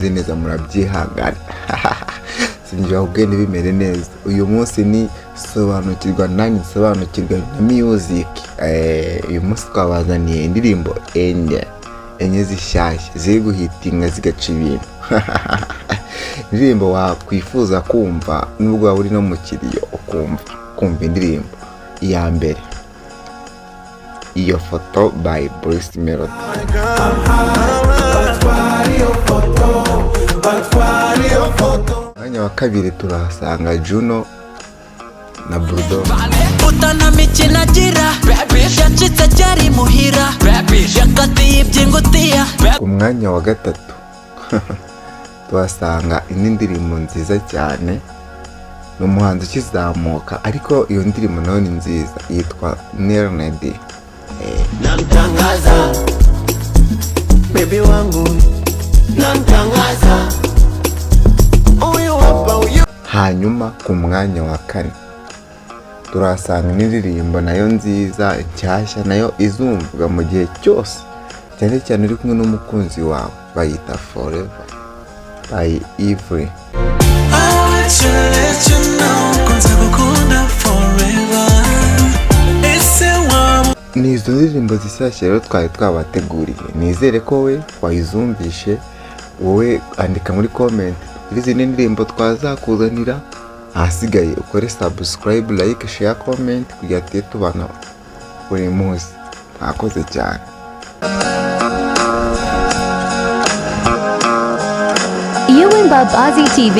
Neza murabyihangana, sinjye wabwiye ntibimere neza. Uyu munsi ni sobanukirwa nanjye nsobanukirwa na music. Uyu munsi twabazaniye indirimbo enye enye zishyashya ziri guhitinga zigaca ibintu, indirimbo wakwifuza kumva nubwo waba uri no mu kiriyo ukumva kumva indirimbo. Iya mbere, Iyo Foto by Bruce Melody. Batwara iyo foto, batwara iyo foto. Umwanya wa kabiri turahasanga Juno na Bulldog. Utanamikino agira yacitse cyari muhira yakatiye iby'ingutiya. Ku mwanya wa gatatu tuhasanga indi ndirimbo nziza cyane, ni umuhanzi ukizamuka ariko iyo ndirimbo nayo ni nziza, yitwa Nernedi. Namtangaza baby wangu, namtangaza huyu hapa huyu. Hanyuma ku mwanya wa kane turahasanga indirimbo nayo nziza nshyashya, nayo izumvwa mu gihe cyose, cyane cyane uri kumwe n'umukunzi wawe, bayita Forever by Yverry. I want to let you know ko nzagukunda forever. Ese waba Ni izo ndirimbo zishyashya rero twari twabateguriye. Nizere ko we wayizumvishe. Wowe andika muri comment izindi ndirimbo twazakuzanira. Ahasigaye ukore subscribe, like, share, comment kugira tujye tubana buri munsi. Mwakoze cyane. Uwimbabazi TV.